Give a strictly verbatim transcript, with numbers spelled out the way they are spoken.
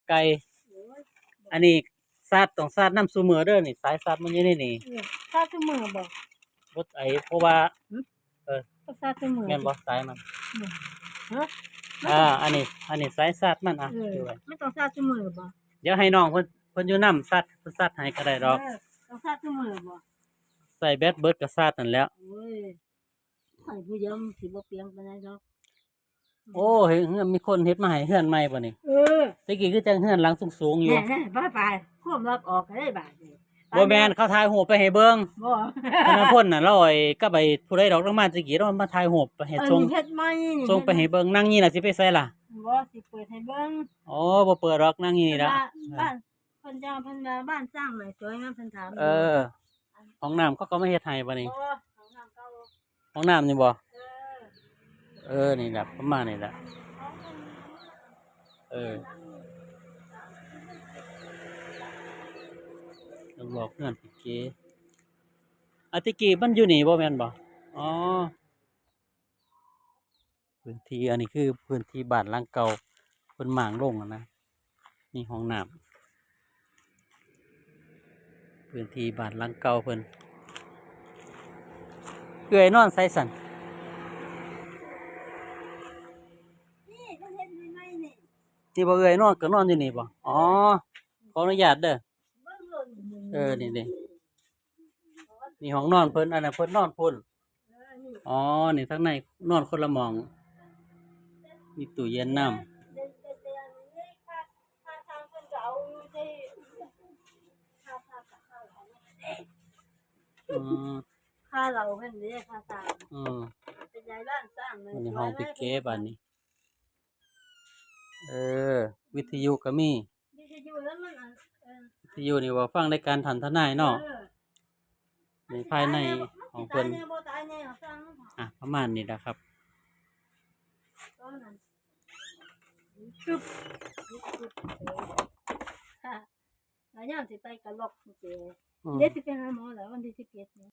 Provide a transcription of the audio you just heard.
ไก่ โอ้ย อันนี้สาดต้องสาดนำซุมื้อเด้อนี่ สายสาดมันอยู่ในนี่ เออ สาดซุมื้อบ่ บ่ ไอ้ เพราะว่า หึ เออ ก็สาดซุมื้อ แม่นบ่ สายมัน อืม ฮะ อ่า อันนี้ อันนี้สายสาดมัน อ่ะ เออ ถือไว้ มันต้องสาดซุมื้อบ่ เดี๋ยวให้น้องเพิ่น เพิ่นอยู่นำสาด เพิ่นสาดให้ก็ได้ดอก เออ ต้องสาดซุมื้อบ่ ใส่แบตเบิดก็สาดนั่นแหล้ว โอ้ย ข้อยผู้เดียวมันสิบ่เปียงปานใดดอก โอ้ เฮ็ดเฮือน มีคนเฮ็ดมาให้เฮือนใหม่บ่นี่ เออ แต่กี้คือจั่งเฮือนหลังสูงๆอยู่ แน่ๆ ไปๆ ควบล็อกออกก็ได้บาดนี้ บ่แม่น เขาถ่ายรูปไปให้เบิ่ง บ่ อันนั้นพ่นน่ะ ลอยก็ไปผู้ใดดอกลงมาแต่กี้ ลาวมาถ่ายรูปไปให้ อัน ส่ง นี้เฮ็ดใหม่นี่ ส่งไปให้เบิ่ง นางนี่น่ะสิไปไสล่ะ บ่ สิเปิดให้เบิ่ง อ๋อ บ่เปิดดอก นางนี่นี่ล่ะ บ้าน บ้าน เพิ่นเจ้าเพิ่นว่าบ้านสร้างใหม่สวยงาม เพิ่นถาม เออ ห้องน้ำเขาก็มาเฮ็ดให้บ่นี่ บ่ ห้องน้ำเก่า ห้องน้ำนี่บ่ เออ เออ นี่แหละ ประมาณนี้แหละ เออ ต้องบอกเพื่อนพี่เก๋ อ่ะ ตะกี้มันอยู่นี่บ่แม่นบ่ อ๋อ พื้นที่อันนี้คือพื้นที่บ้านหลังเก่า เพิ่นหม่างลงอะนะ นี่ห้องน้ำ พื้นที่บ้านหลังเก่าเพิ่น เอื้อยนอนไสสั่น นี่เพิ่นเฮ็ดใหม่ๆนี่ นี่บ่เอื้อยนอน ก็นอนอยู่นี่บ่ อ๋อ ขออนุญาตเด้อ เบิ่งโลดนี่ เออ นี่เด้ นี่ห้องนอนเพิ่น อันนั้นเพิ่นนอนพุ้น เออ นี่ อ๋อ นี่ทางในนอนคนละหม่อง มีตู้เย็นนำ เดี๋ยว เดี๋ยว เดี๋ยวนี้ค่า ค่าทางเพิ่นก็เอาอยู่ที่ ค่า ค่า ค่า ค่า อืม ค่าเราเพิ่นเด้ ค่าทาง อืม เป็นไงบ้าง สร้างเลย อันนี้ห้องพี่เก๋ บ้านนี้ เออ วิทยุก็มี วิทยุแล้วมันอัน เออ วิทยุนี่ว่าฟังรายการทันทนายเนาะ เออ ในภายในของเพิ่น ตายแน่บ่ตายแน่ ฟัง อ่ะ ประมาณนี้แหละครับ ตอนนั้น ตึ๊บ ตึ๊บ ตึ๊บ เออ ค่ะ แล้วยามสิไปก็ล็อกกุญแจ อืม เดี๋ยวสิไปหาหมอแล้ววันที่สิบเอ็ดนี่